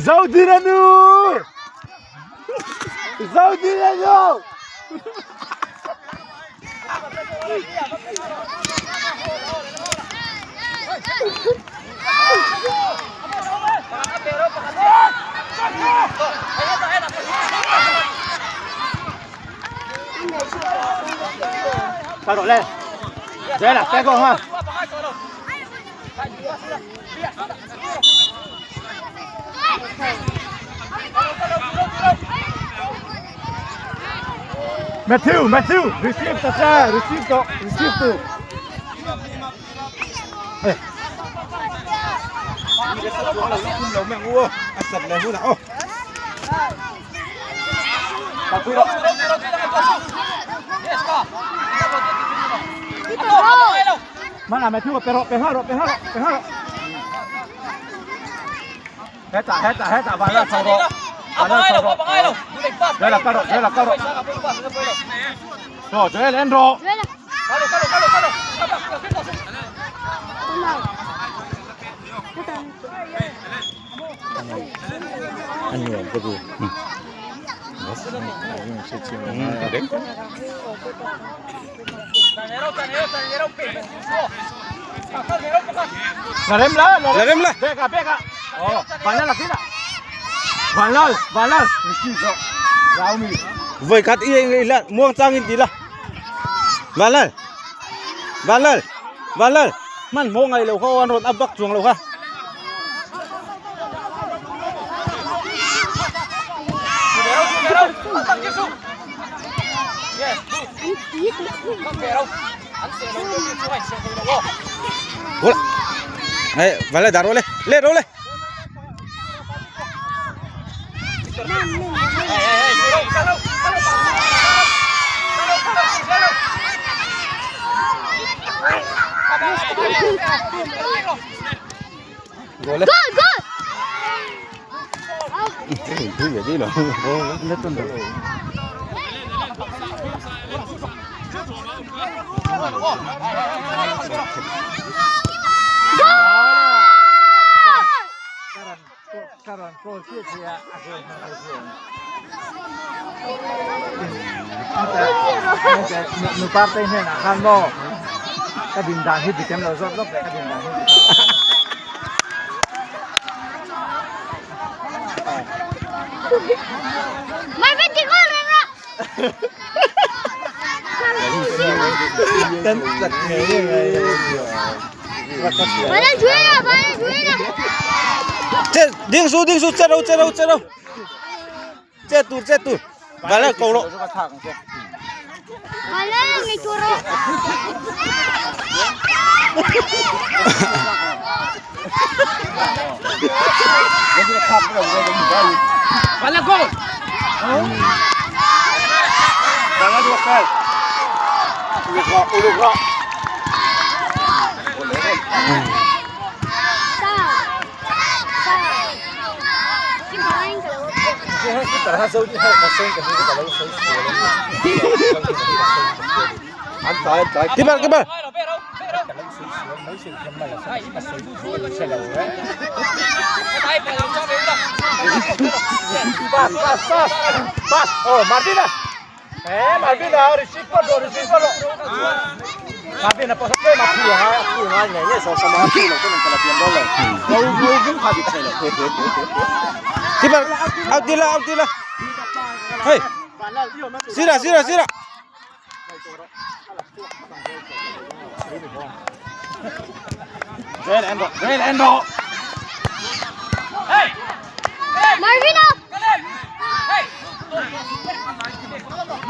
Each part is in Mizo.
Zodina nu! Zodina nu! Cao độ lên. Đây là cái gol ha. Matthew, Matthew, receive ta cha, receive to, receive to. Hey. Mana Matthew pero pe ha ro pe ha ro pe ha ro. Hetah hetah hetah van la chho rawh. Van la chho rawh. Joel a kal rawh Joel a kal rawh. Chaw Joel en rawh. A nuam ka ti. La rem la, La rem la. Beka beka. Oh, vanlal akina. Vanlal, vanlal. Receive zo. Raumi. Voi khat i eng ila muang chang in ti la. Vanlal. Vanlal. Vanlal. Man mo ngai lo kha an rawn up vak chuang lo kha. Goal. Hey, Vanlal dar le. Le ro le. Goal. Goal, goal! Karan goal chiah chiah a goal hmang lo chiah. Nupa te hnenah khan maw ka din dan hi dik em lo zawk zawk leh ka din dan hi dik em lo. Marvin ti goal reng rawh! Kan chak ngei ngei Bana Joel ah, bana Joel ah. Che ding su ding su che ro che ro che ro. Che tur che tur. Vanlal ko rawh. Bana ngai tur rawh. Vanlal goal. Vanlal dua fel. Uluk rawh, uluk rawh. Keeper keeper. Pass, pass, pass. Pass. Oh, Martina. Eh, Martina, receive pa do, receive pa do. Martina, pa sa ma phu ha, phu ha ngai ngai so sama phu lo ko nang kala pian do le. Ngau ngau vung kha dik sai lo. Keeper out đi la out đi la. Hey. Sira sira sira. Joel Endo, Joel Endo. Marvin ah!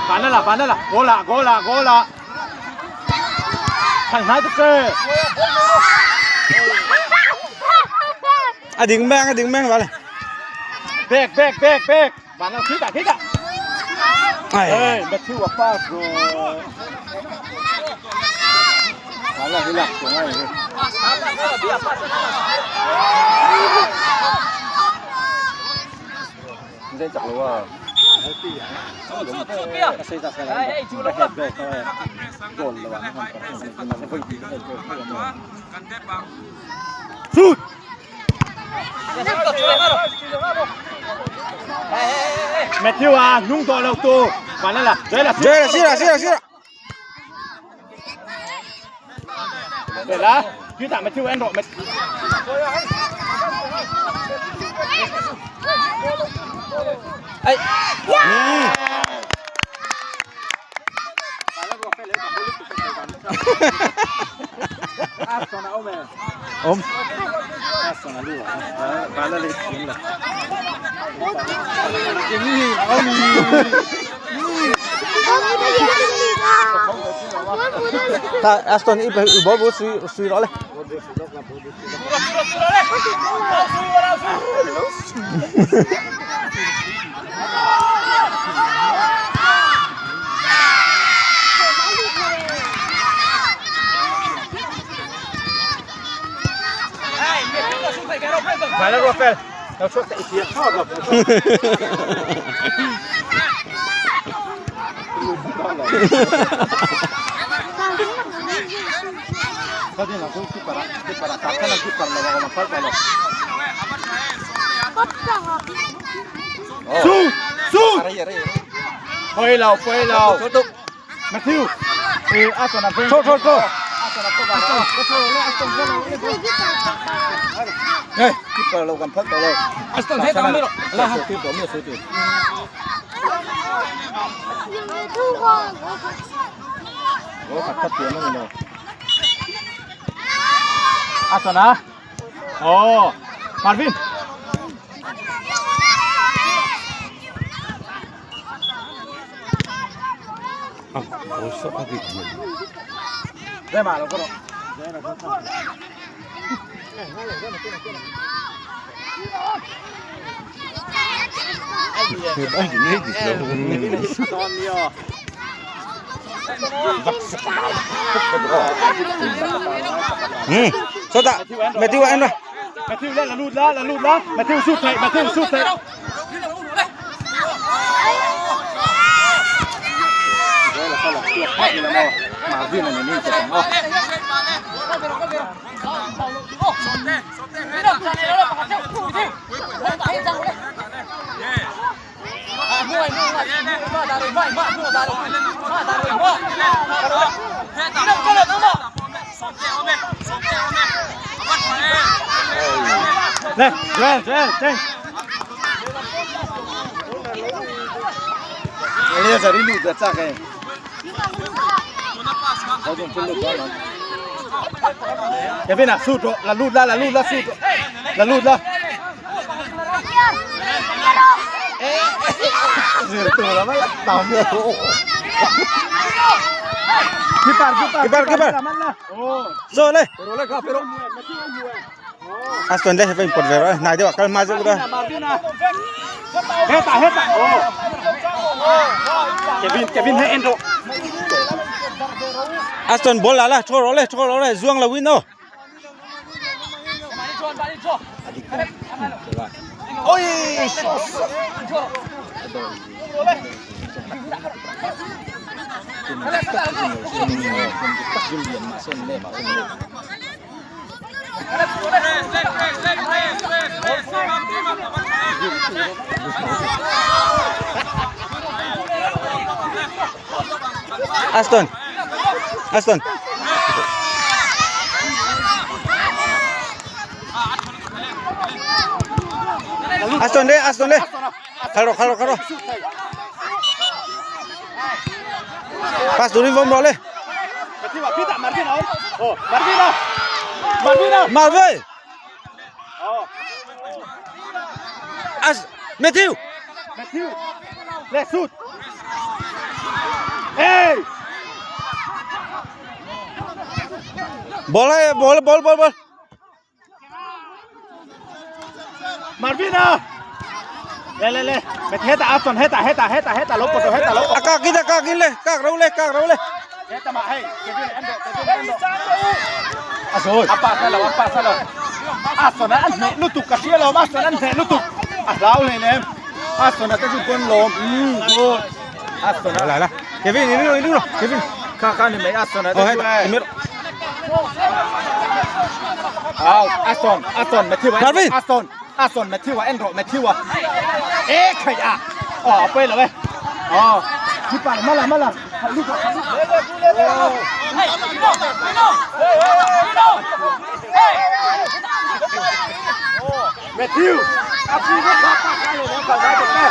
Bạn là bạn là, gol là, gol là, gol là. Thằng hai tức kê. A ding mang a ding mang vào này. Back, back, back, back. Bạn là khít à, khít à. Ai. Ê, Matthew à pass rồi. Bạn là cái lạc của ngay. Dễ chặt luôn à. Shoot. Matthew a nung tawh lo tu Vanlala Joel a Joel a sirah sirah sirah Joel a chutah Matthew en rawh Ai. Om. Ta Aston i bo bo sui sui rõ lên. Vai lá, Rafael. Eu sou Su, su. Phơi lầu, phơi lầu. Matthew. Ừ, Aston là Thôi thôi thôi. Đây. Aston à? Ồ, Marvin. Đây mà nó có độ. Ừ. Sao ta? Matthew em rồi. Matthew lên là lụt lá, là lụt lá. Matthew sút thầy, Matthew sút thầy. Lên, lên, lên, lên. Kevin à, sút rồi, là lụt ra, là lụt ra, sút rồi. Là lụt ra. Keeper, keeper. Keeper, keeper. Rồi lên. Aston đây phải quật về rồi. Này đi bảo kalma giữ rồi. Hết à, hết à. Kevin, Kevin hết en rồi. Aston ball là là cho nó lên, cho nó lên, Dương là win đâu. Ôi. Aston. Aston. Aston đây, Aston đây. Khalo, khalo, khalo. Pass turin vom rồi lên. Matthew à, Peter, Marvin không? Ồ, Marvin à. Marvin à. Marvin. Ồ, As Matthew. Matthew. Lên sút. Ê! Ball hay, ball, ball, ball, ball. Marvin à. Lên lên lên. Mày hết à, Aston hết à, hết à, hết à, hết à, lốp rồi, hết à, lốp. À, các kia, các kia lên, các râu lên, các râu lên. Hết à mà, hey, Kevin ăn được, Kevin ăn được. À rồi. Apa salah, apa salah. Aston ăn nhẹ lúc tục cả chia lồm, Aston ăn nhẹ lúc tục. À lao lên em. Aston cái gì quân lồm. Ừ, good. Aston Lại lại. Kevin, đi rồi, đi rồi. Kevin. Kakak ni mấy Aston Ờ, hết, hết. Out Aston Aston Matthew Marvin! Aston Aston Matthew en rawh Matthew a e khai a oh a pawi lo e oh keeper mala mala Matthew a phi vek kha pa kha lo lo kal vai tek te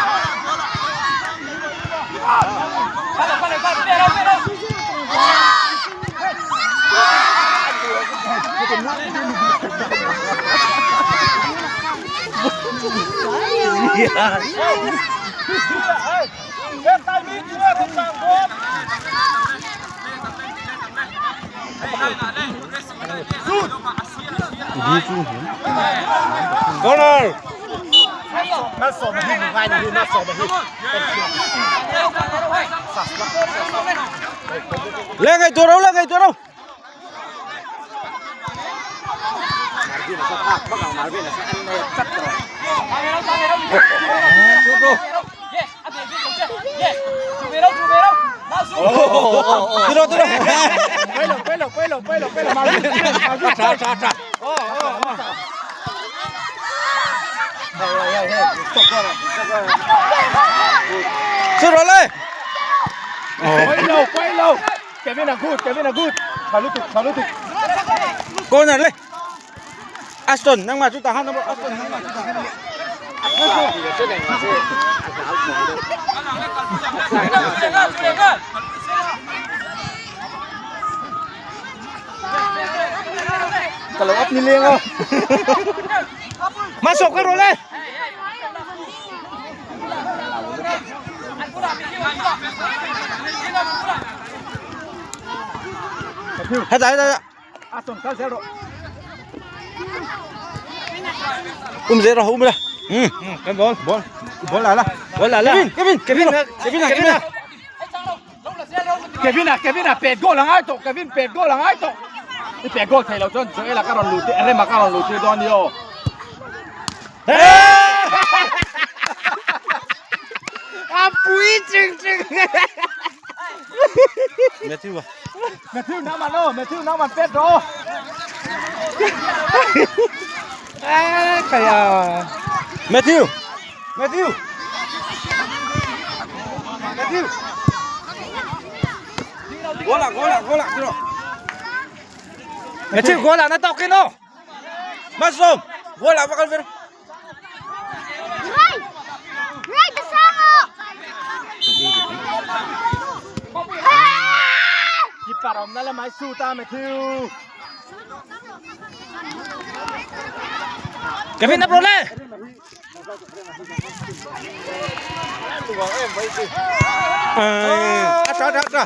Corner. Lên ngay tua đâu, lên ngay tua đâu. Đi đâu, đi đâu. Pelo, pelo, pelo, pelo, Marvin. Trả, trả, trả. Sút rồi lên. Quay lâu, quay lâu. Kevin là good, Kevin là good. Salutuk, salutuk. Corner lên. Aston, nang mà chúng ta hát nó Aston nang mà chúng ta hát. Kalau up ni liang ah. Masuk ke rồi lên. Hết rồi, hết rồi. Aston kal zero. Dễ rồi, rồi. Ừ, cái ball, ball, ball lại là, ball lại là. Kevin, Kevin, Kevin, Kevin, Kevin à, Kevin à, pet goal ang ai to, Kevin pet goal ang ai to. Ni pet goal thei lo chon, chon ela karon luti, ere ma karon luti don yo. À, pui chừng chừng. Matthew à. Matthew nang man oh, Matthew nang man pet ro. À, kaya. Matthew. Matthew. Matthew. Goal goal goal rồi. Matthew goal là nó tao kia nó. Masuk. Goal là bakal ver. Right! Right, the song! Keeper om na la mai su ta Matthew. Kevin up rồi lên. À, trả trả trả.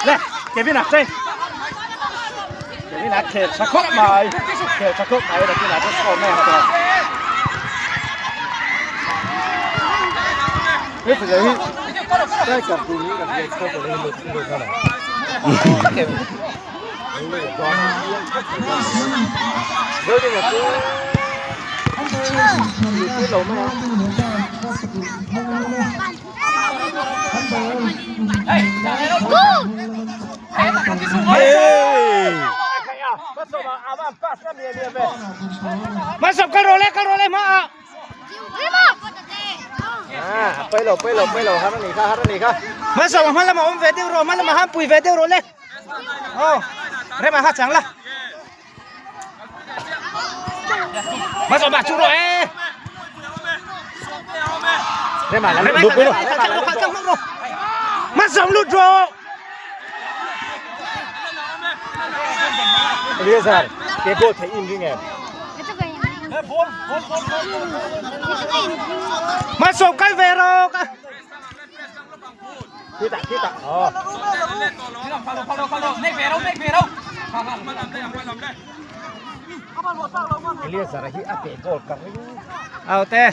Le, Kevin à, chơi. Kevin à, khel sakop mai. Khel sakop mai là cái là cái score mẹ hả? Thế phải lấy cái cầm tù ní cầm cái score của lên được được này. Rồi đi mà cứ Good! Hey. Masuk ke role ke role ma. Lima! À, quay lầu quay lầu quay lầu hát nó kha hát nó kha. Masuk mà là mà ông về tiêu rồi, mà là mà ham pui về tiêu rồi lên. Oh, re mà hát chẳng là. Masuk bà chú rồi. Thế mà là Re lụt mà rồi. Masuk lụt rồi. Eliezer, cái cô thấy im đi nghe. Masuk cái về rồi. Khi tạ, khi tạ. Ờ. Eliezer hi a pe goal ka ring. Ao te.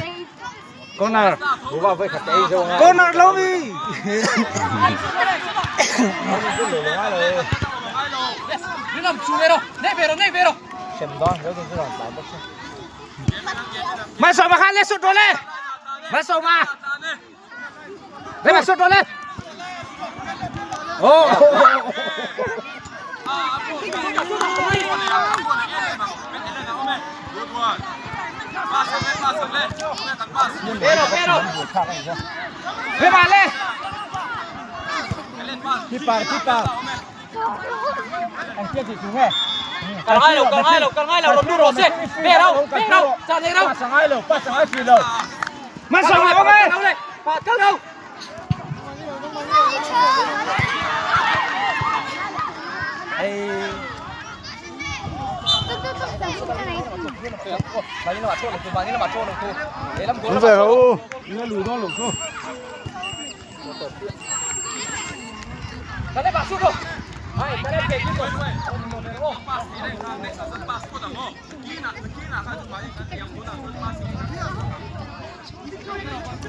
Corner. Bố vào với khát tay rồi. Corner lâu đi. Xem đó, nhớ đừng làm tao mất. Masuk mà lên sút rồi lên. Masuk mà. Lên mà sút rồi lên. Oh.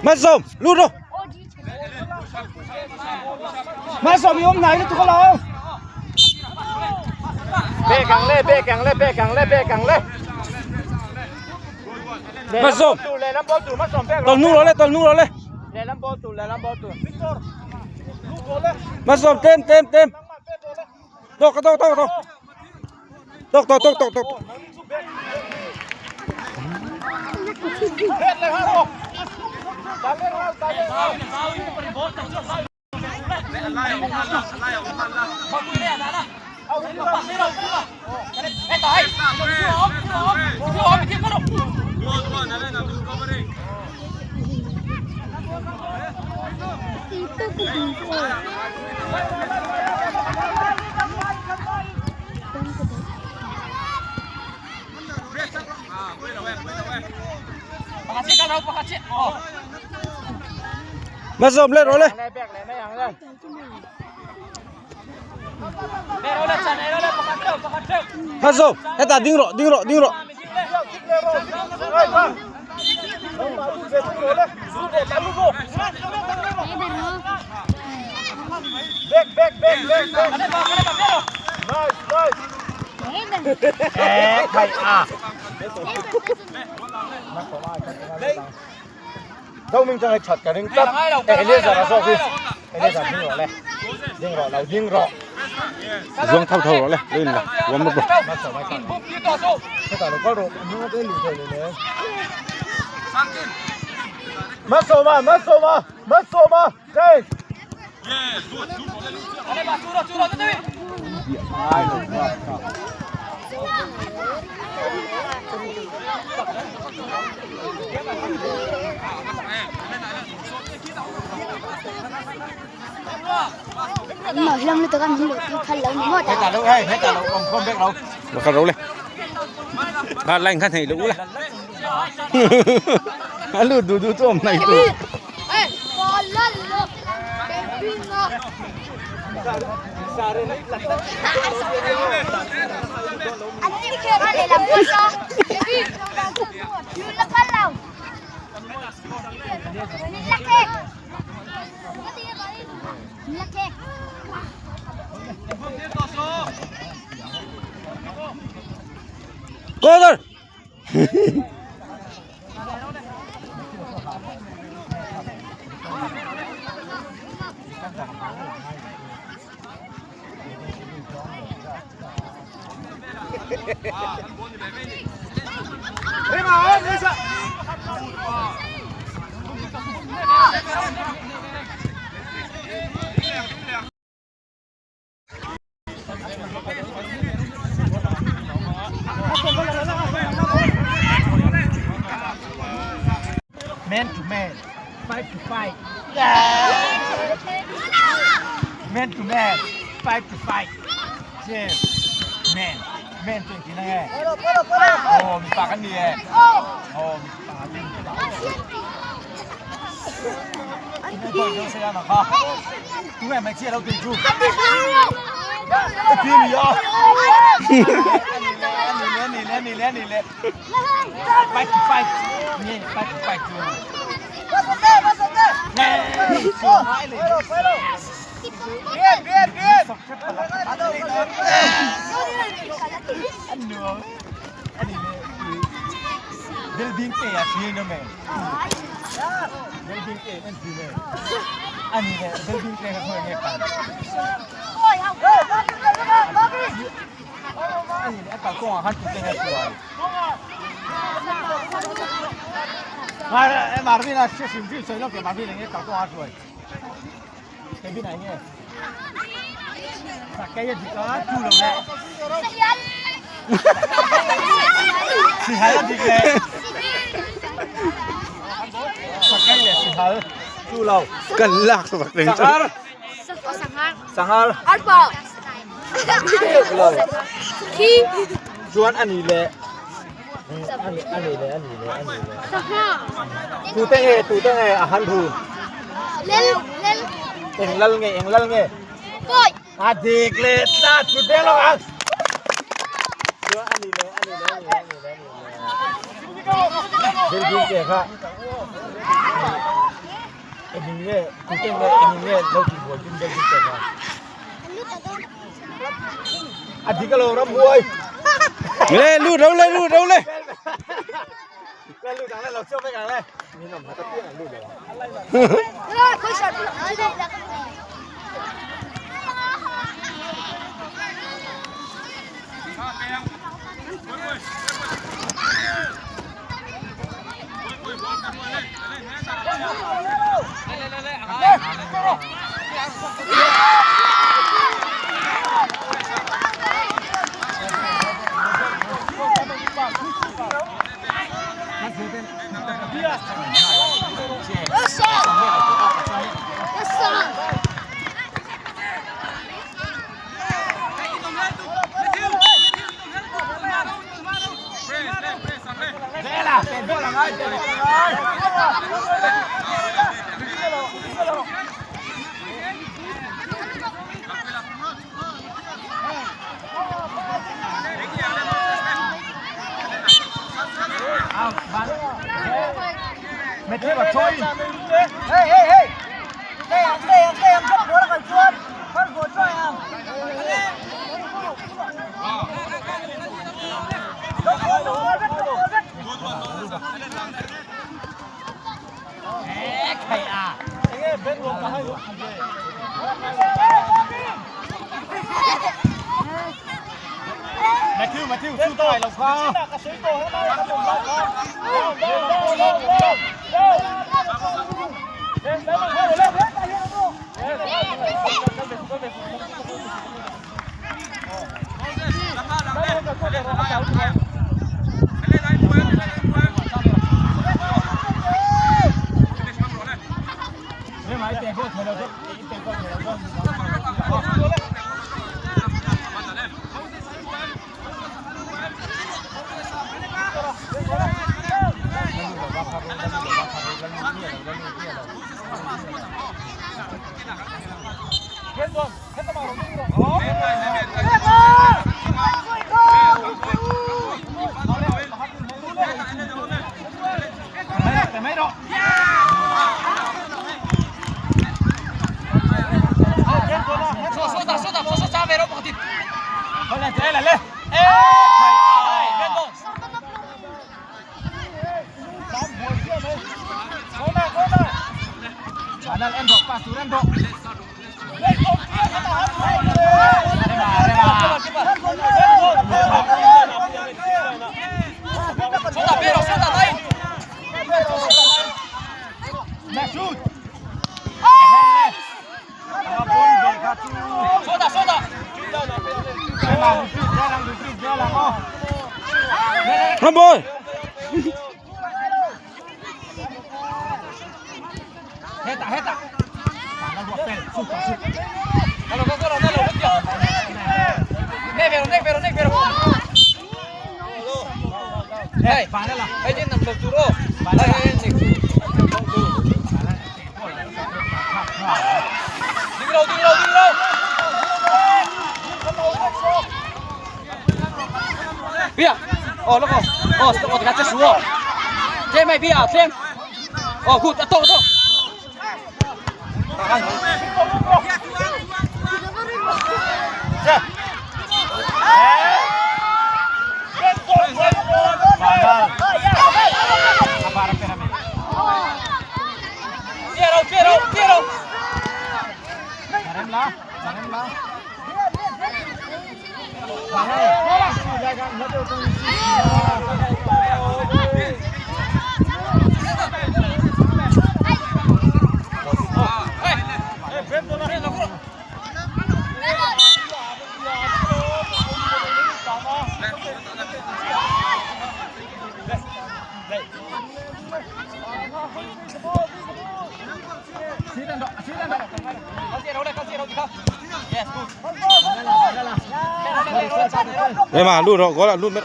Malsawm lut rawh Malsawm i awm hnai lutuk alawm Bek ang le bek ang le bek ang le bek ang le Malsawm lehlam ball tur Malsawm bek tawlh hnung rawh le tawlh hnung rawh le lehlam ball tur lehlam ball tur Malsawm tlem tlem tlem tawk tawk tawk tawk tawk tawk tawk tawk tawk Malsawm let rawh le Malsawm hetah ding rawh ding rawh ding rawh Zohmingchang hi that ka ring tlat Eleazar a zawk hi Eleazar ding rawh le ding rawh lo ding rawh Zuang tho tho rawh le lo in la warm up rawh Hetah lo kal rawh hnung te luh thei le Malsawma Malsawma Malsawma James Mở lông lên tụi con không được khăn lâu nữa Hetah lo hei hetah lo awm khawm vek lo Lo kal ro le Kha lanh kha thei lu le A lut du du chu awm hnai tu Corner Man to man, fight to fight. Man to man, fight to fight. Yes. Man, man chu engtin ang e? Aw mipa kan ni e. Aw mipa kan ni. Tunge hmeichhia lo tih chu ka ti a ni a ani le ani le ani le fight to fight nge fight to fight chu building te a thlir na mai building te an thlir mai ani le building te kha khawi nge pan. Ani leh a kalkawngah khan tute nge hruai? Marvin a hre hrim hrim sawi lawk teh Marvin enge kalkawngah a hruai? Kevin a enge? Sakei a dik a, chu lo leh. Sihal a dik leh. Sakei leh sihal chu lo. Kan lak sak reng chu. Sanghar. Sanghar. Chuan a ni leh. A ni leh a ni leh a ni leh. Tute nge tute nge a han run. Eng lal nge eng lal nge. A dik leh tlat kut beng lo ang. Chuan a ni leh a ni leh a ni leh a ni leh a ni leh. Building te kha. Engin nge tute nge engin nge lo tihbuai tum building te kha. A dik alo ramhuai. Le lut ro le lut ro le. Le lut ang le lo chhuak vek ang le. Min awm hlat apiang an lut lo ang. Ramboy. Rema lut rawh goal ah lut mai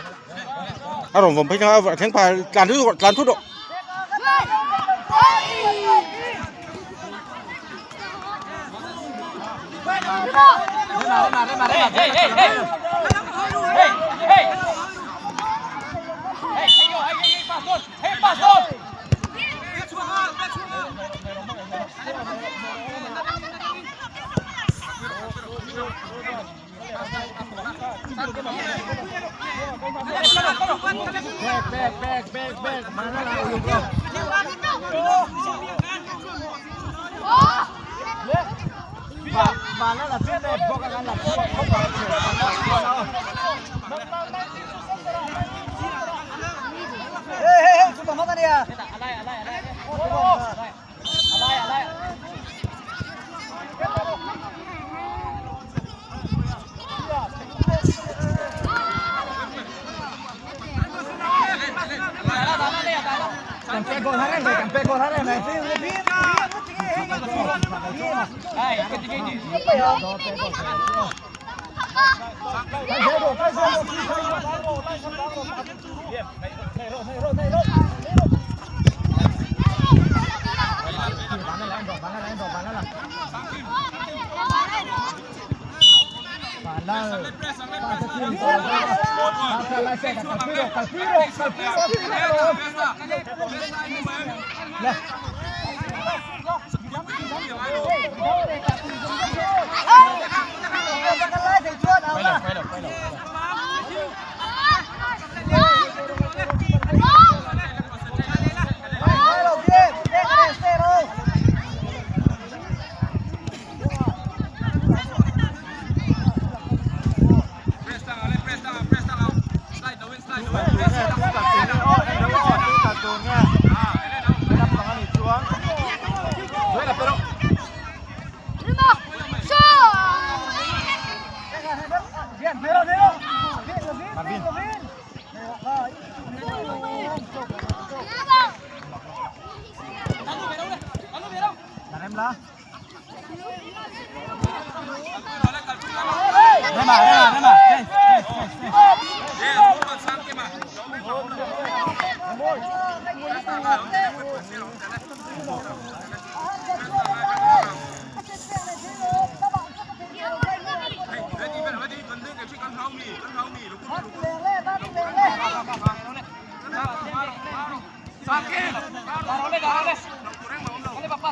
a rawn vawm phei kha a thleng phah tlan thut rawh tlan thut rawh.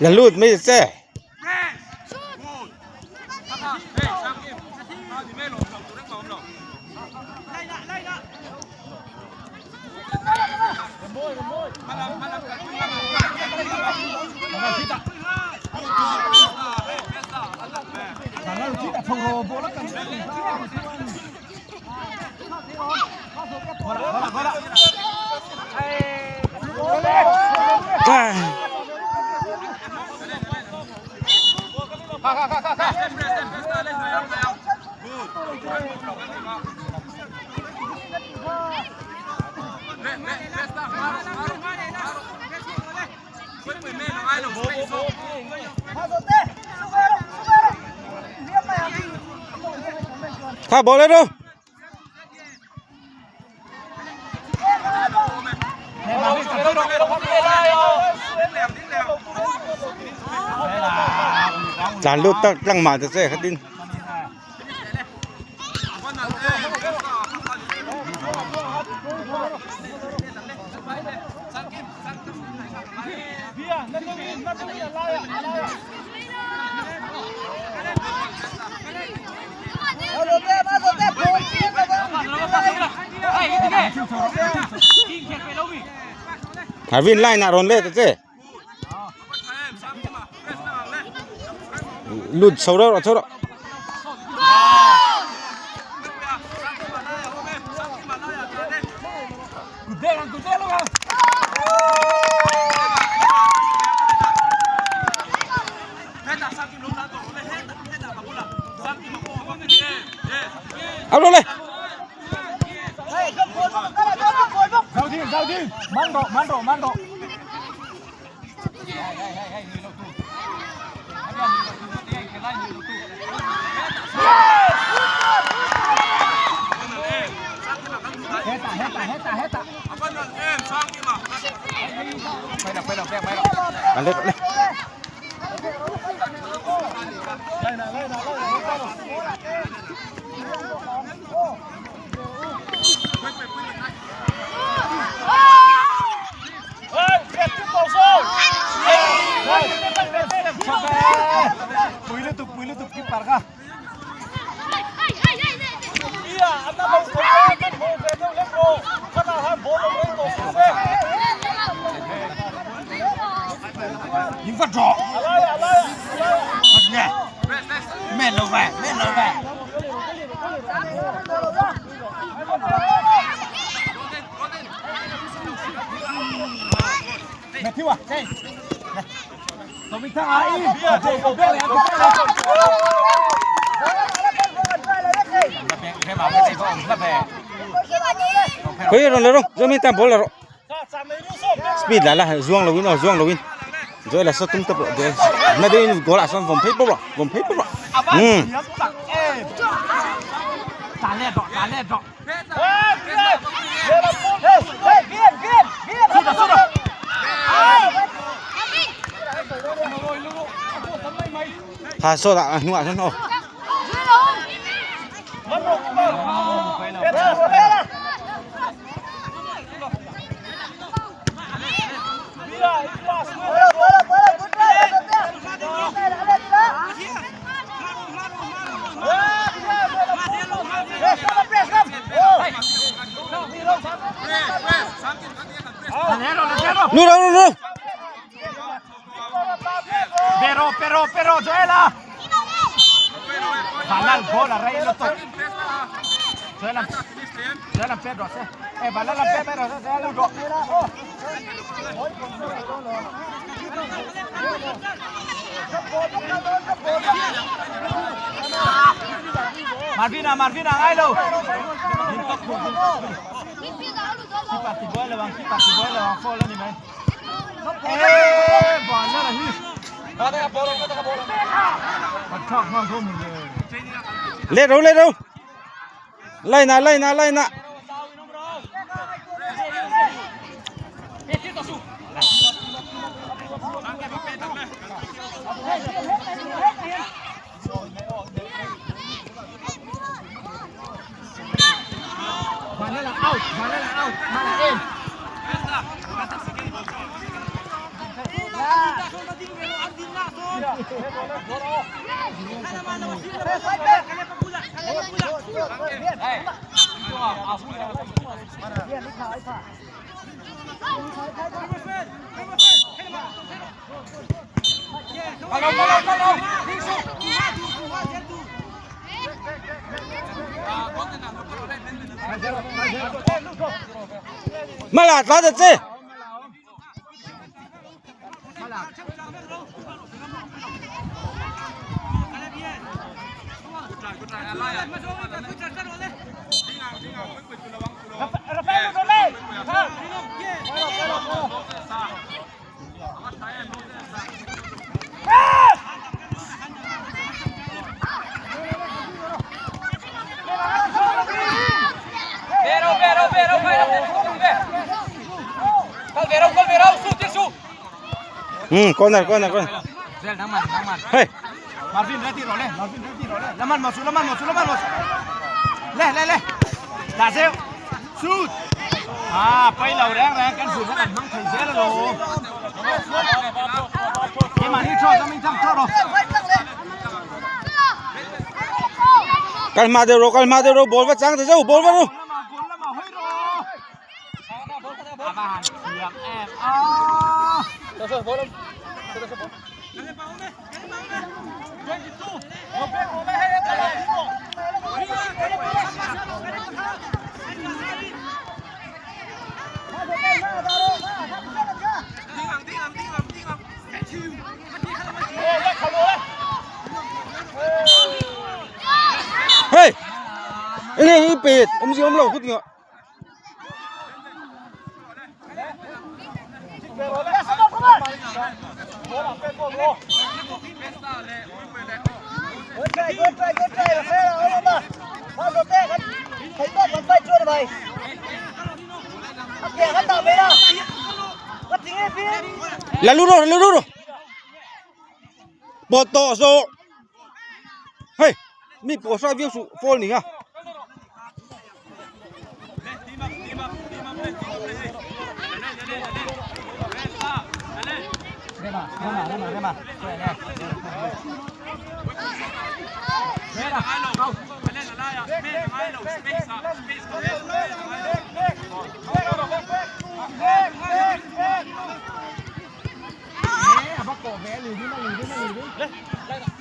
La lut mai che. Kha ball lên đâu. Tlan lut tak tlang mah ta che khatin. Harvin line ah rawn let ta che. Lut chho reuh rawh chho rawh. Áo luôn đây. Giao đi, mang độ, mang độ, mang độ. Hết à, hết à, hết à, hết à. Ăn lên, lên. Pui liên tục kịp parka. Nhưng phát rõ. Phát nghe. Mẹ lâu về, mẹ lâu về. Mẹ thiếu à? Đây. Tôi mình thằng ai? Khơi rồi rồi, rồi mình tam ball rồi. Speed lại là zuang lowin oh zuang lowin. Rồi là sao tung tập rồi. Mà đây goal là xong vòng phết rồi, vòng phết rồi. Ừ. Thà số đã nuôi nó. Nu đâu nu đâu. Pero, pero, pero, Joela. Balal bola, rey lo to. Joela. Joela Pedro, se. Balal Pedro, se, se, lo. Marvina, Marvina, ngay đâu. Keeper thì boy là bằng, keeper thì boy là bằng, follow ni mày. Ê, bỏ ra là hi. Lên đâu lên đâu. Lên nào lên nào lên nào. Mà là out, mà là out, mà là in. Mà là lá được chứ. Ừ, corner, corner, corner. Hey. Marvin ready rồi lên, Marvin ready rồi lên. Laman masuk, laman masuk, laman masuk. Leh, leh, leh. Đã xéo. Shoot. À, bay đầu rang rang cái sụt nó ảnh mang thầy dễ là rồi. Cái mà đi cho cho mình thằng cho rồi. Kalma de ro, ball va chang de zo, ball va ro. Enge hi pet awmzia awm lo khut ngah. La lu rawh la lu rawh pawt tawh zawh hei mi pawh hrai viau suh fall ni nga.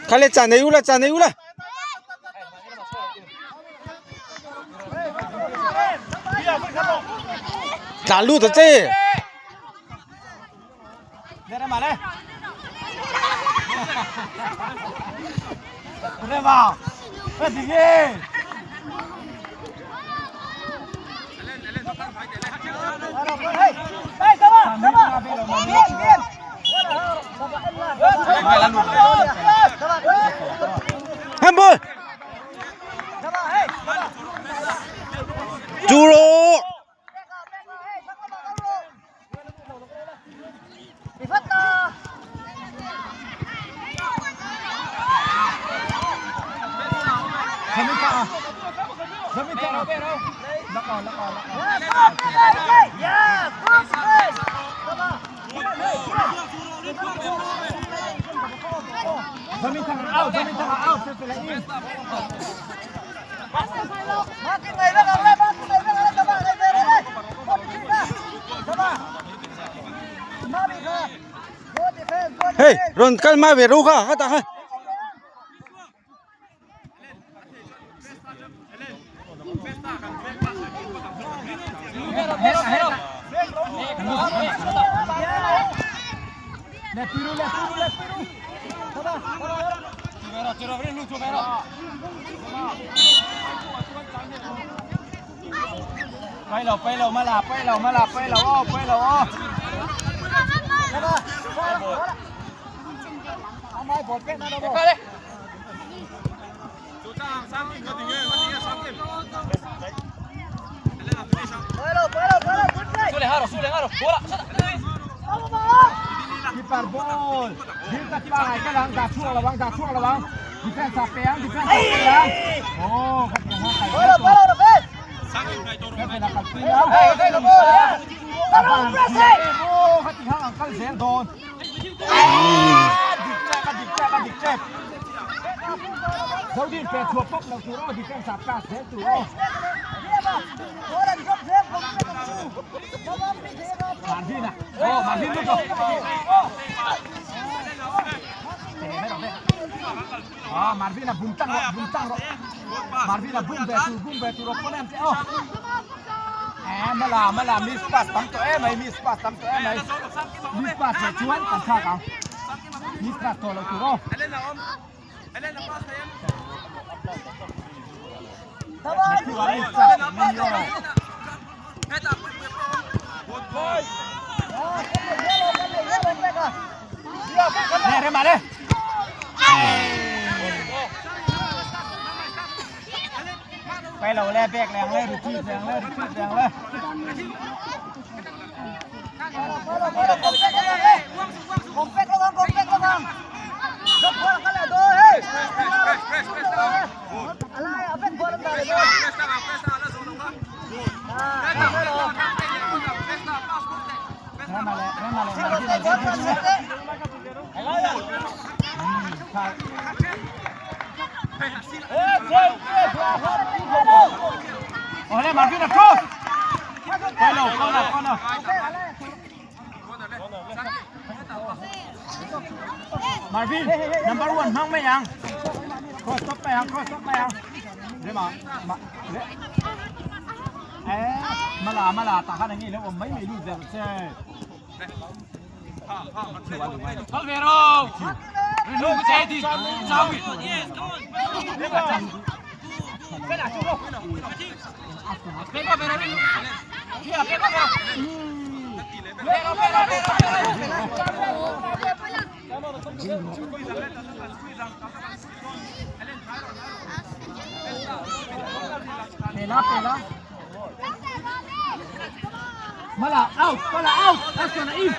Khale chan nei ula chan nei ula. Tlan lut ta che. Handball. Churo. Hey, rawn kal mai ve ro kha kha tah khan. Pela pela. Mala out, mala out. Aston in.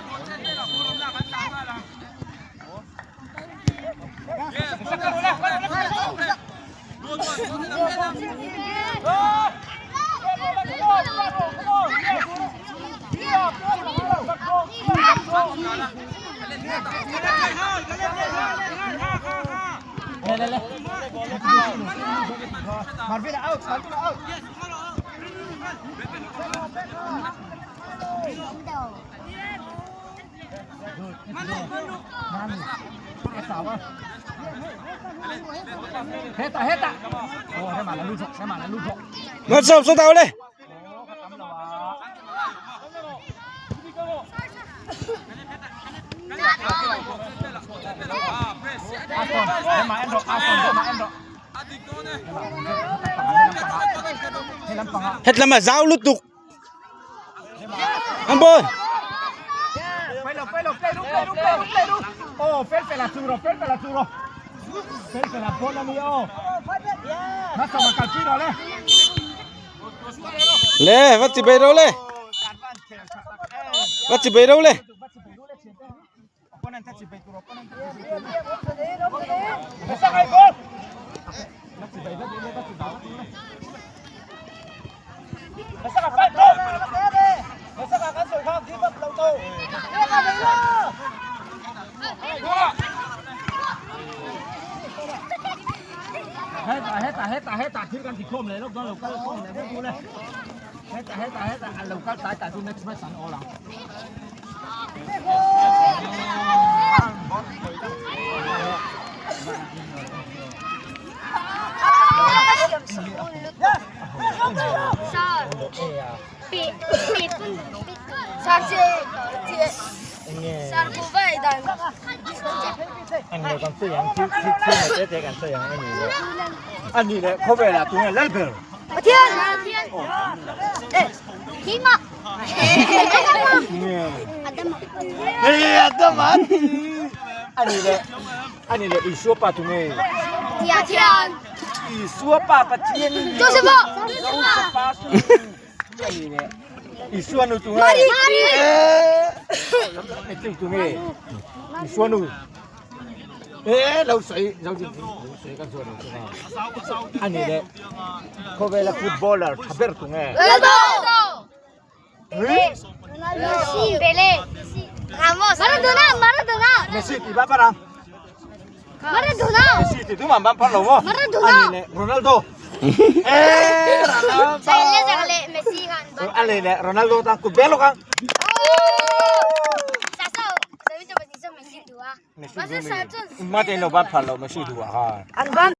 Marvin out, Marvin out. Mất sộp số tàu đi. Hết lắm mà giao lút tục. Ăn bơi. Oh, fel azzurro, fel azzurro. Fel la bola mio. Massa calcino le. Lê, vắt chỉ bê đâu lê. Vắt chỉ bê đâu lê. Anh này có vẻ là tụi này lel bèo. Anh này Isua pa tụi này. Isua pa pa thiên. Anh này Isua nu tụi này. Tụi này Isua nu. Ê, lâu sấy, lâu gì, lâu sấy con ruột rồi. Anh này có vẻ là footballer, Haber tụi này. Pele, Ramos, Maradona, Maradona, Messi thì bắt bắt à? Maradona. Messi thì thứ mà bạn phát lẩu không? Maradona. Anh này Ronaldo. Ê, Ronaldo. Chale, Messi kan. Anh này Ronaldo ta cũng bé luôn không? Messi Messi đủ à? Mà tên nó bắt phát lẩu Messi đủ à?